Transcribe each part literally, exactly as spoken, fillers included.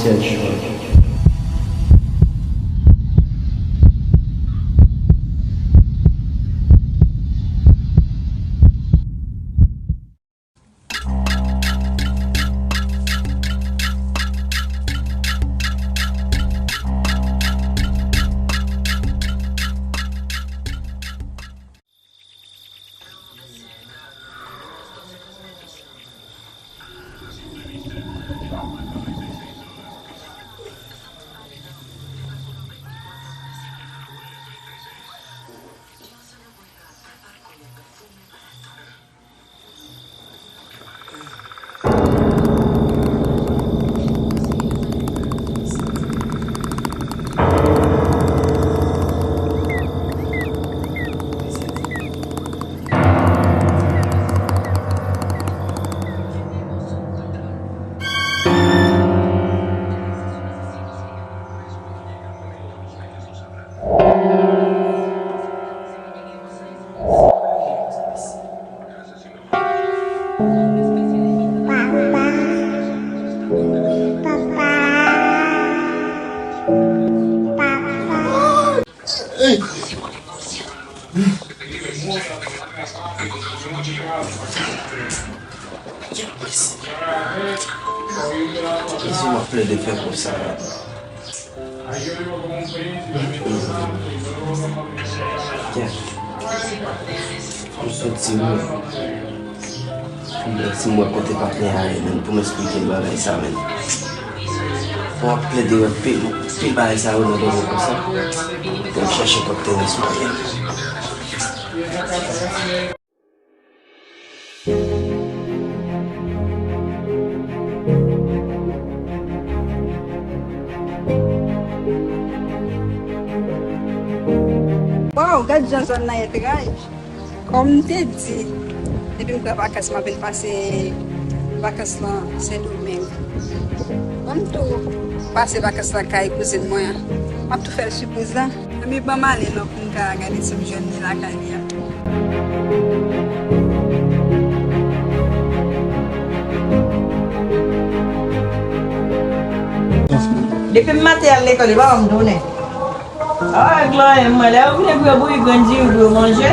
Detroit. Kisa w ap plede fè konsa la? Kè. M soti wi. M bèl si m wè kote patnè a ye, menn, pou m esplike l bagay sa, menn. Pou w ap plede wè pil, pil bagay sa yo nan dòmi konsa. Pou m chache kòb teren sou pye. Waw, gad jan zòn nan etraj. Kòm m te di, depi m pran vakans, m ap vin pase vakans lan Sendomeng. Ban m tou pase vakans lan kay kouzin mwen an. M ap tou fè l sipriz la. Anben, ban m ale non pou m ka gade si m jwenn li lakay li a. Depi m maten al lekòl, li pa ban m tounen. Ah, Glòyè, mwen, lè yo vini pou yo bouyi grenn diri pou yo manje. M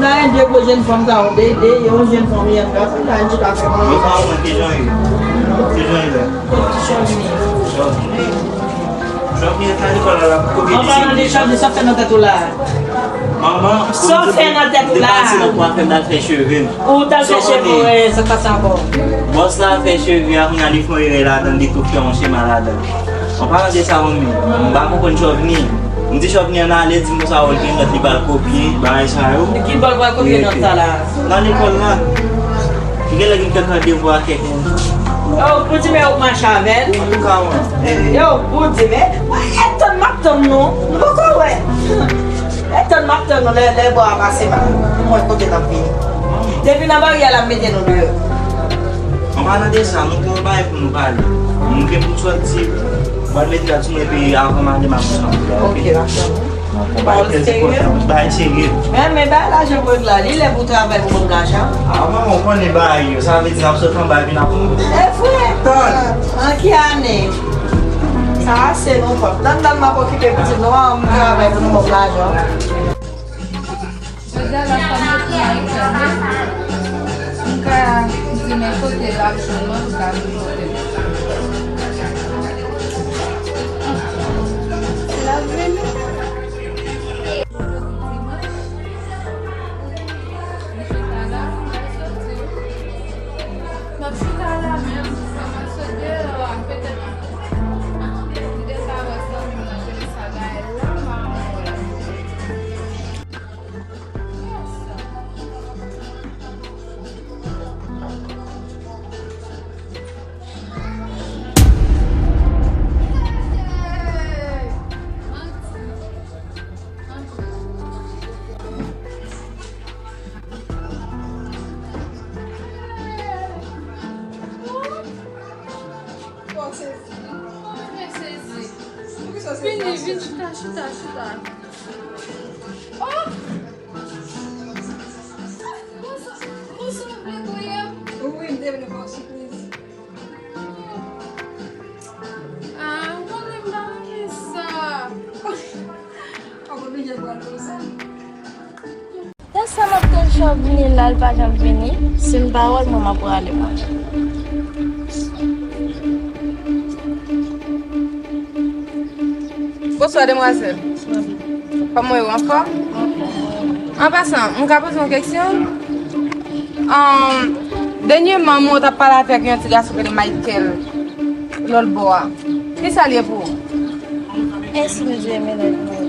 ta gen de gwo jèn fanm sa yo, de, de, yon jèn fanm, yon gason, m ta gen tout afè manje. Yo pa wè kijan yo. Kijan yo. Ti Chovni. Chovni. Chovni ta lekòl la, l ap kopye. An palan de Chovni, sa fè nan tèt ou la? Manman, sa fè nan tèt ou la? Depase nan kwa fè m t al fè cheve m. Ou t al fè cheve, wè, sa k pase ankò? Bòs la fè cheve a, kounye a li fè yon erè ladan l, li tou fè yon chema ladan l. An palan de sa, manmi, m pa konprann Chovni. M di Chovni ann ale, di m konsa, Olgin, nòt li pral kopye, bagay sa yo. Ki bò l pral kopye nòt sa la? Nan lekòl la. Li genlè vin fè kòm devwa kèk moun. Yo, pou di men ou mache avè l. Antouka, mwen. Yo, pou di men. Mwen, e tann m ap tann nou. Nou poko wè. E tann m ap tann nou lè, lè bò a pase pa. Mwen kote n ap vini. Depi nan baryè la, m mete nou deyò. An palan de sa, nou gen yon bagay pou nou pale. Nou gen pou sòti. Mwen mete la sou mwen epi avan m ale m ap pran. Ok, dakò. Bagay serye. Bagay serye. Men, men bagay lajan pou regle la. Li lè pou travay pou ban m lajan. A, manman, ou konnen bagay yo. Sa vle di n ap sot anba epi n ap. E vre. Tann. An ki ane? Sa ase non pòp. Tann, tann, m ap okipe pitit nou an, m travay pou nou ban m lajan. Jodi a la fanmi pou mwen fèmen. M ka di men kote l ap jwenn mwen, m ka di kote. L ap vini. Li chita la, m pral soti. M ap chita la menm, m ap sot deyò a, petèt. M gentan wè zanmi m nan, Jenisa Gaël la, m a wè. Vini, vin chita, chita, chita. Oh! Bonso-, bonsoir, Gregoria. Wi, m te vle fè yon sipriz. Oh, Lè sa m ap tann Chòv vini la, l pa janm vini. Si m pa wè l, mwen, m ap rale mwen. Bonswa, demwazèl. Kòman w ye, ou anfòm? An pasan, m ka poze yon keksyon? Ahn, dènyèman, mwen t ap pale avèk yon ti gason ki rele Michael, lòt bò a. Kisa l ye pou ou? Èske nou dwe mennaj mwen?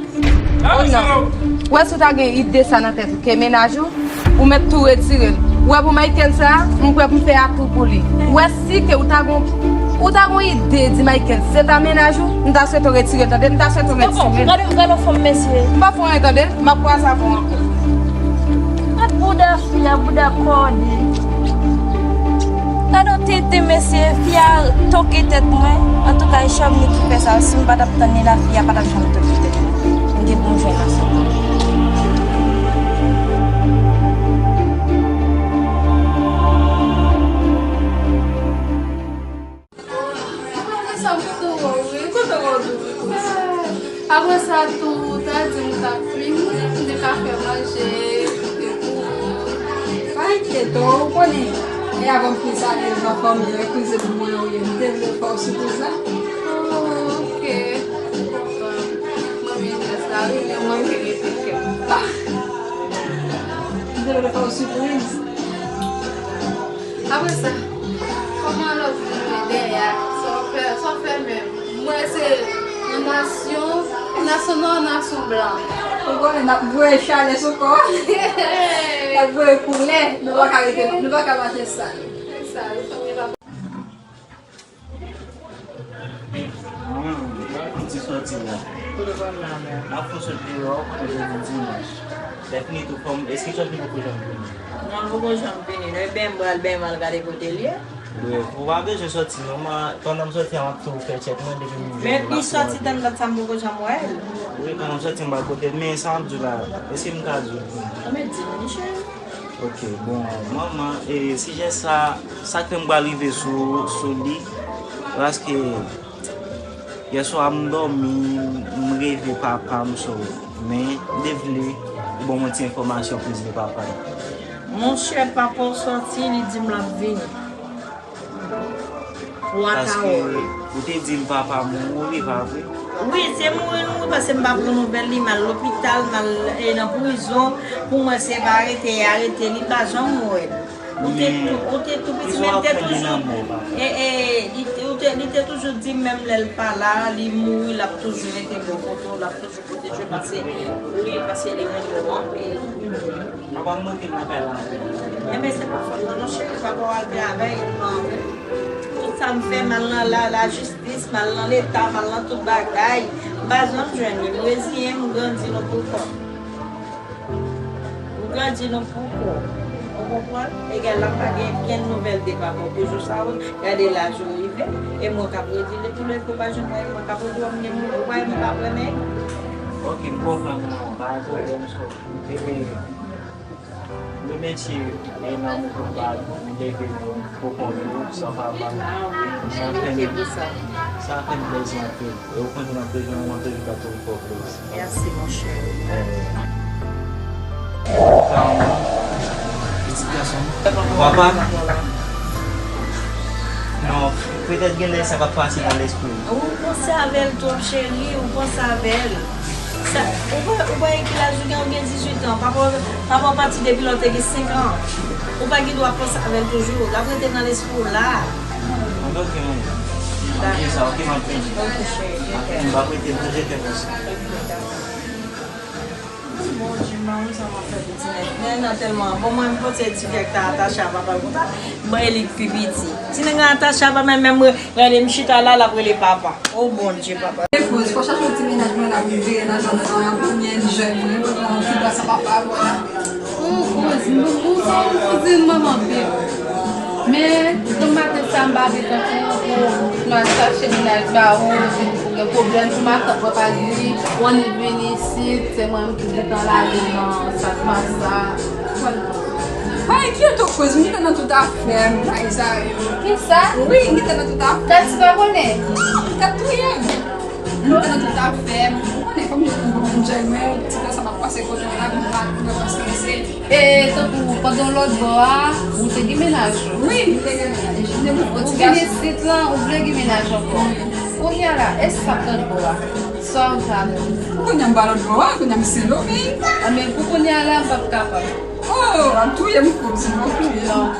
Oh non. Ou wè si w ta gen ide sa nan tèt ou, ke mennaj ou, ou mèt tou retire l. Ou wè pou Michael sa, m prè pou m fè atou pou li. Ou wè si ke ou ta gon, ou ta gon ide di Michael, se ta mennaj ou, m ta swete w retire l, tande? M ta swete w retire l. Gade, gade yon fanm mesye. M pa fè anyen, tande? M ap kwaze avè w ankò. Gad bouda fi a, bouda kòde. Gad yon tenten mesye, fi a toke tèt mwen. Antouka, e Chòvni ki fè sa. Si m pa t ap tann li la, fi a pa t ap janm toke tèt mwen. M te bon jwenn ansanm. Sa m tou wè w, wi. Kote w tou, wi, konsa? Apre sa tou, ta di m ta fin, m te ka fè manje, kote pou ou. Pa enkyete w, ou konnen. E avan m fin sa, e nan fanmi an, e kouzin mwen ou ye, m te vle fè w sipriz la. Oh, ok. Bon, manmi Inès la, wi, men mwen, m te rete kè m ba. M te vle fè w sipriz. Apre sa, kòman lòt moun yo dèyè a? Sa w fè, sa w fè menm? Mwen se yon nasyon, yon nasyon nwa, yon nasyon blan. Ou konnen n ap voye chalè sou kò a. N ap voye koulè. Nou pa ka rete, nou pa ka mache sal. Sal, fanmi pa. Mwen, m ti sòti la. Kote w pral la menm? M ap fè sòt deyò, kote nou dimanch. Lè fini tou, fò m, èske sòt li poko janm fini? Non, l poko janm fini. Lè ben m pral ben m al gade kote l ye. Bref, ou pa bezwen sòti non, ma, pandan m sòti a, m ap tou fè tchèk mwen depi m jwenn. Men li sòti tann dat sa m poko janm wè l. Wi, pandan m sòti m pa kote l, men sa m ap di w la, èske m ka di w? Anben di m, cheri. Ok, bon, manman, e, sijè sa, sa k fè m pral rive sou, sou li, paske yèswa m dòmi, m reve papa m, so, men, m te vle ou ban m yon ti enfòmasyon plis de papa m. Monchè, papa w sòti, li di m l ap vini. Twa kawòl. Paske ou te di m papa mouri, pa vre? Wi, se mouri l mouri, paske m pa pran nouvèl li, m al lopital, m al, e, nan prizon, pou mwen se pa arete, y arete li, m pa janm wè l. Ou te tou, ou te tou piti, men m te toujou, e, e, li te, ou te, li te toujou di m, menm lè l pa la, li mouri, l ap toujou mete bò kote w, l ap toujou pwoteje w, paske li, paske li renmen w anpil. Papa m manke m nan kay la anpil. Enben, se pa fòt mwen non, cheri, papa w al travay, li pa anpil. Tout sa m fè, m al nan la, lajistis, m al nan leta, m al nan tout bagay. M pa janm jwenn li. M reziyen m, m grandi nou pou kò. M grandi nou pou kò. Ou konprann? Egal la, m pa gen kenn nouvèl de papa w pou jou sa yo. Gade laj ou rive. E mwen k ap redi li tou lè ke w pa jwenn mwen, mwen k ap redi w, m gen moun, ou pa, m pa renmen. Ok, m konprann, manman, pa gen pwoblèm, so. Ebyen, remèsye, e nan moman pa, m leve, m poko tou, san papa, sa fè m, sa fè m plezi anpil. E ou konn nan bezwen, mwen bezwen ka tou fò plezi. Mèsi, monchè. Pitit gason. Papa? Non, petèt gen lè sa k ap pase nan lespri m. Ou panse avè l twòp, cheri, ou panse avè l. Sa, ou pa, ou pa wè ki laj ou gen, ou gen dizuit an. Papa, papa w pati depi lè w te gen senk an. Ou pa gen dwa panse avè l toujou. L ap rete nan lespri w la. An, ok, manman. M ap di sa, ok, m ap vini. Ok, cheri, ok. M ap rete, m toujou te konsa. Bondye, manman, sa m ap fè pou ti nèg. Nèg nan tèlman bon, mwen, m panse ti nèg ta atache a papa l konsa. Mwen, e li k pi piti. Ti nèg nan atache a papa l, menm, menm, rele m chita la, l ap rele papa. O Bondye, papa. E kouz, fò chache yon ti mennaj mwen la pou m vire nan zòn nan, yon premye jèn mwen, mwen pran yon fi gras a papa, vwala. O kouz, m, m, m, kouzin manman pip. Men, demen maten sa, m pa vle tankou pou m al chache mennaj ba ou, epi pou gen pwoblèm, pou matant mwen pa di, w annik vin isit, se mwen menm ki gentan lage nan sak masa. Pa enkyete w, kouz, m gentan nan tout afè m, bagay sa yo. Kisa? Wi, m gentan nan tout afè m. Tati pa konnen? Tati touye m. M gentan nan tout afè m. Ou konnen, fò m jwenn yon bon mennaj mwen, ti gras a E tankou pandan w lòt bò a, ou te gen mennaj ou? Wi, m te gen mennaj. M te gen yon ti gason. Ou vin isit lan, ou vle gen mennaj ankò? Wi. Kounye a la, èske sa k lòt bò a? Sa w ta vle? Kounye a m pa lòt bò a, kounye a m Sendomeng. A, men pou kounye a la, m p ap kapab. Oh, w ap touye m kou, sinon w ap touye m. Non.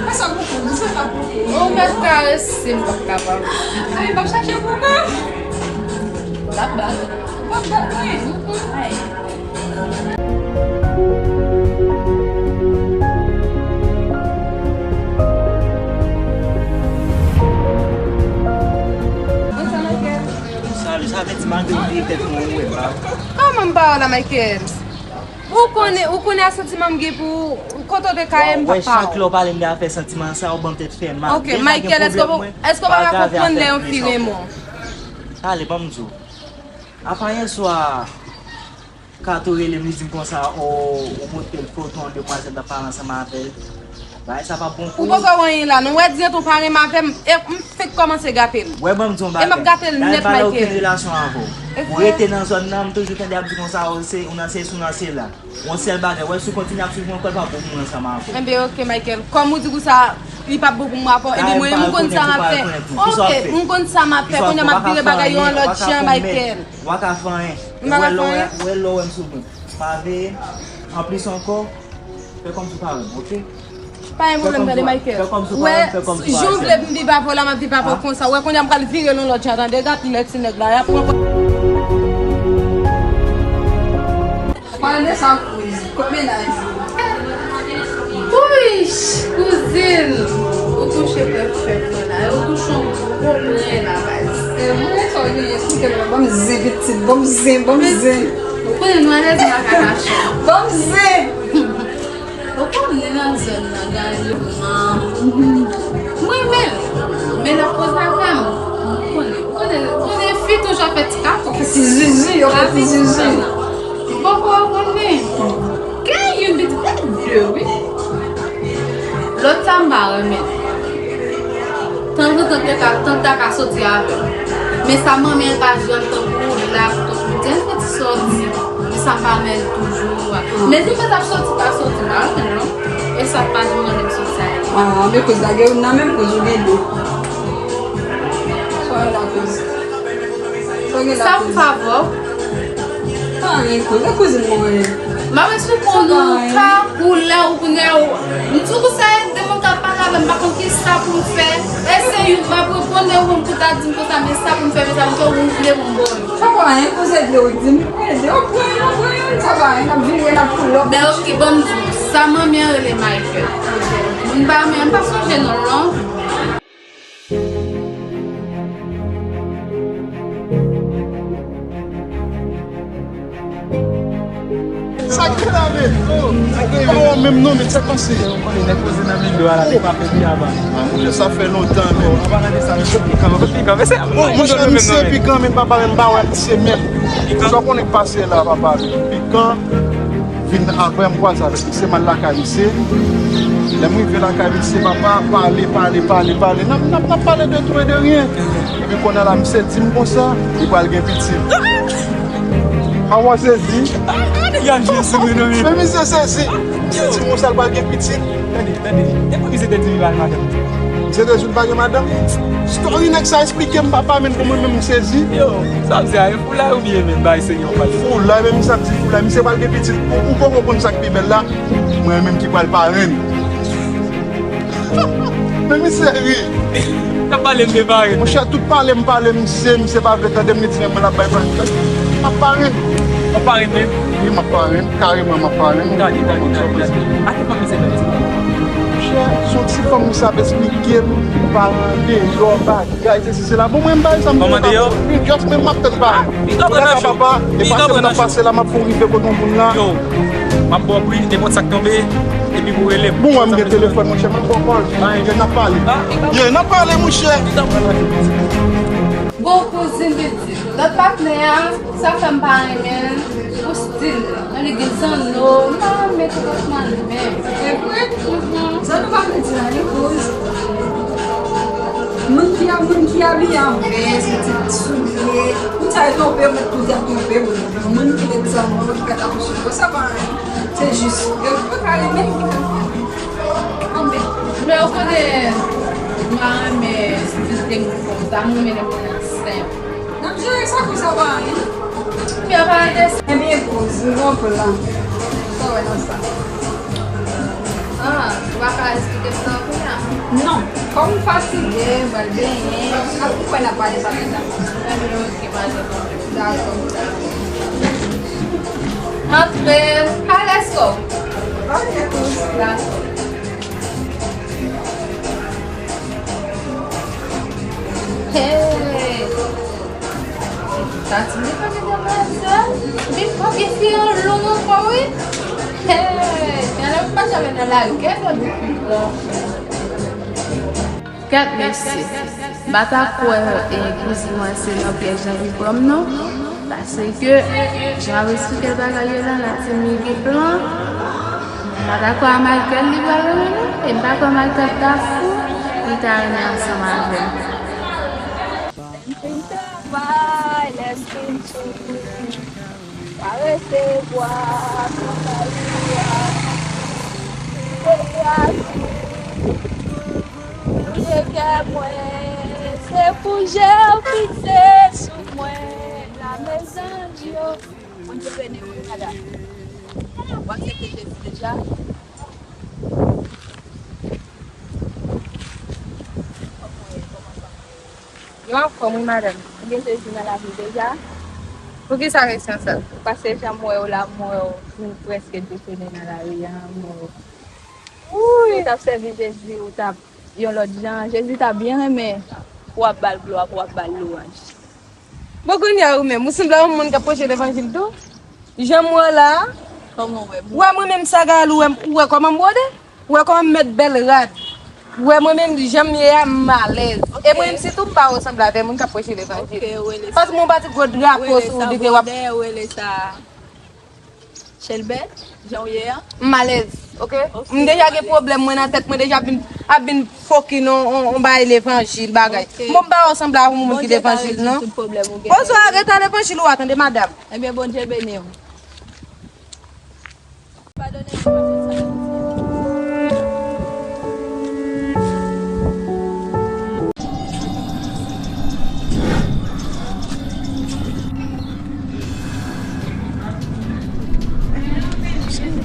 Fè sa pou kou, di sa pa pou kou. Ou mèt karese, m p ap kapab. Ay, m ap chache pou kou. L ap bat. L ap bat, wi. Ay. Bonjou, Michael. Salut, sa fè ti malgre m vire tèt mwen, ou wè, ba. Kòman m pa wè w la, Michael? Ou konnen, ou konnen a santiman m gen pou ou, kote w te ka ye, m p ap pa wè w. Chak lè w pale m de afè santiman sa, ou ban m tèt fè mal. Ok, Michael, èske w, èske w pa ka konprann lè yon fi renmen w? Ale, ban m di w. Apa yè swa, Kato rele m, li di m konsa, o, ou montre l foto yon demwazèl t ap pale ansanm avè l. Bagay sa pa bon pou ou. Ou poko wè anyen la, non. Ou wè Dieton pa renmen avè m, e m fenk kòmanse gate l. Wè, ban m di yon bagay. E m ap gate l nèt, Michael. Dayè m pa nan okenn relasyon avè w. Ou rete nan zòn nan, m toujou tande y ap di konsa, o, se, ou nan sesi, ou nan sela. Yon sèl bagay, wè, si w kontinye ap swiv mwen ankò, l p ap bon pou mwen ansanm avè w. Enben, ok, Michael. Kòm ou di konsa, li p ap bon pou mwen ankò, enben mwen menm, m konn sa m ap fè. Ok, m konn sa m ap fè. Kounye a m ap vire bagay yo yon lòt jan, Michael. Ou pa ka fè anyen. Ou pa ka fè anyen. Ou wè lè w wè m sou mwen. Pa veye m. Anplis ankò, fè kòmsi w pa wè m, ok? Pa gen pwoblèm, tande, Michael. Fè kòmsi w pa wè m, fè kòmsi w pa wè m. Ou wè, jan w vle m viv avè w la, m ap viv avè w konsa. Ou wè, kounye a m pral vire l yon lòt jan, tande, gad lè ti nèg la y ap pran. Pale de sa, kouz. Kot mennaj ou? Wouy, kouzin, ou touche pèp fèt mwen la, ou touche yon gwo plen la, baz. E mwen, sa w genyen, esplike m, ban m zen, pitit, ban m zen, ban m zen. Ou konnen nou alèz nan Kakacha. Ban m zen! Ou konnen nan zòn nan, gade, mwen menm, men l ap koze avè m. Ou konnen, konnen, konnen fi toujou ap fè ti katon. Fè ti zizi, yo fè ti zizi. M poko konnen. Gen youn pitit, de, wi. Lòt sa m pa renmen. Tanzantan, te ka, tanta ka soti avè m. Men sa manmi an ka jwenn tankou lap, tankou di, "An fè ti sòti." Men sa m pa renmen l toujou. Men si mwen t ap sòti, pa sòti, m pa renmen l, non. E sa pa di mande m sòti a. Ah, men kouz la gen youn nan menm, kouz ou gen de. Sa w gen la, kouz? Sa w gen la, kouz? Sa m favè w. Pa anyen, kouz, e kouzin mwen ye. M ap esplike w, nou ka koulè ou kounye a ou. M di w konsa, e demen w ka pale avè m, m pa konn ki sa pou m fè. E se youn m ap reponn, e ou menm pou ta di m konsa, men sa pou m fè, men sa pou m fè, ou vle pou m bon. Sa pa anyen, kouzin vle ou di m, ou ede, ou pran, ou pran, sa pa anyen, n ap vire, n ap pull up. Ben, ok, ban m di w, sa manmi an rele Michael. M pa, men m pa sonje non l, non. Sa k fè la, men? Oh, menm non, men sa k pase? Ou konnen nèg poze nan mitan a la, li pa fè byen avan. Ah, monchè, sa fè lontan, men. An palan de sa, misye pikan, misye pikan, men se moun yo menm non, men. Pikan, men papa, men m pa wè misye menm. Pikan? Sa w konnen k pase la, papa, men? Pikan. Vin apre m kwaze avèk misye, m al lakay misye. Lè m rive lakay misye, papa, pale, pale, pale, pale. N ap, n ap, n ap pale de tou e de ryen. Epi kounye a la, misye di m konsa, li pral gen pitit. A w sezi? Men misye sezi. Misye di m konsa, l pral gen pitit. Tande, tande. Depi misye te di li pa gen madanm. Misye te di l pa gen madanm. Story nèg sa esplike m, papa, men pou mwen menm, m sezi. Yo, sa w di a, e foulay oubyen menm bay se yon pati? Foulay, men misye ap di foulay. Misye pral gen pitit. Ou, ou poko konn sa k pi bèl la? Mwen menm ki pral parenn. Men misye ri. T ap pale m de parenn. Monchè, tout pale m pale misye, misye pa vle tande m, li di men mwen l ap bay parenn. M ap parenn. W ap parenn menm? Wi, m ap parenn. Kareman, m ap parenn. Gade, gade, gade, gade. A ki fanm misye fè misye? Monchè, se yon ti fanm misye ap esplike m, paran deyò, bagay, sesi, sela. Bon, mwen, m bay sa, m pa kapab. Just men m ap tann pa. Li t ap pran nan cho. Li t ap pran nan cho. Pase la, m ap fè w rive kote yon moun la. Yo, m ap ba w pri, nenpòt sa k tonbe, epi pou rele m. Bon, wè m gen telefòn, monchè, m ap ba w kòl. Ye, n ap pale. Ye, n ap pale, monchè. Li t ap pran nan cho. Bon, kouzin pitit. Lòt patnè a, sa fè m pa renmen l. Ostil. Li gen zanno. M pa renmen konpòtman li menm. Se vre? Mhm. Zanno pa vle di anyen, kouz. Moun ki a, moun ki abiye an vès, yon ti soulye. Moun sa yo twonpe m, moun sa yo twonpe m. Moun ki met zanmi, moun ki fè tankou sou yo, sa pa anyen. Se jis, yo pa ka renmen m. Anben. Men ou konnen, m pa renmen si se moun konsa, m renmen lè moun nan senp. N ap jere sa konsa, pa anyen. Ebyen, pa de sa. Ebyen, kouz, m gon plan. Sa w wè nan sa? Ah, ou pa ka esplike m sa kounye a? Non. Kòm m fatige, m pral benyen, n ap wè, n ap pale sa pita. Ebyen, ok, pa de pwoblèm. Dakò. Antre. Hi, let's go. Ok, kouz. Dakò. Hey! Sa ti li pa gen demwazèl. Li pa gen fi an long ankò, wi. Hey! Gen lè m pa janm nan lari, gen lè m. Kèt mesye. M pa ta kwè, e, kouzin mwen se nan pyèj lan li pran m non. Paske, jan w ap esplike bagay yo la, la ti mi gen plan. M pa ta kwè a Michael li pral renmen non. E m pa kwè Michael ta fou, li ta renmen ansanm avè m. Lè m fin travay, lè m fin soufri, pa resevwa travay ou a. Se gratis. Touye kè mwen, se pou je w fikse sou mwen, la mezanj yo. Bondye beni w, wi, madanm. Ou aksepte Jezi deja? Kòman w ye? Kòman fanmi yo? Yo anfòm, wi, madanm. Ou gen Jezi nan lavi w deja? Poukisa kesyon sa? Paske jan m wè w la, m wè w vin prèske detone nan lari a, m wè w. Wi. Si w t ap sèvi Jezi, ou t ap yon lòt jan. Jezi ta byen renmen pou w ap ba l glwa, pou w ap ba l lwanj. Bon, kounye a ou menm, ou sanble a yon moun k ap preche levanjil tou. Jan m wè w la a, kòman w wè m? Ou wè mwen menm saga l, ou wè, ou wè kòman m bwode? Ou wè kòman m met bèl rad? Ou wè mwen menm jan m ye a, m alèz. Ok. E mwen menm sitou m pa wè w sanble avè moun k ap preche levanjil. Ok, ou rele sa. Paske m wè yon pa ti gwo drapo sou ou, li te w ap. Ou rele sa bwodè, ou rele sa Chèlbè, jan w ye a? M alèz, ok? Ok, m deja gen pwoblèm mwen nan tèt mwen, deja ap vin, ap vin fokin on, on, on bagay levanjil, bagay. Ok. Bon, m pa wè w sanble ak yon moun ki levanjil, non. Bondye ka rezid tout pwoblèm ou gen. Bonswa, reta levanjil ou a, tande, madanm. Ebyen, Bondye beni w. Padone m pou m fè sa.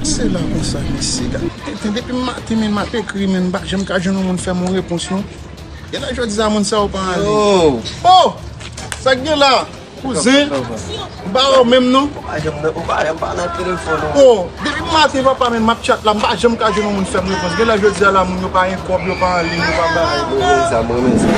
Se la konsa, mesye. Gade, depi maten, men m ap ekri, men m pa janm ka jwenn yon moun fè m yon repons, non. Genlè jodi a moun sa yo pa anliy. Yo! Oh! Sa k gen la? Kouzen, m pa wè w menm non. Ou pa janm nan, ou pa janm pa nan telefòn ou. Oh, depi maten papa men m ap chat la, m pa janm ka jwenn yon moun fè m repons. Genlè jodi a la moun yo pa gen kòb, yo pa anliy, yo pa bagay. Mwen renmen sa, mwen renmen sa.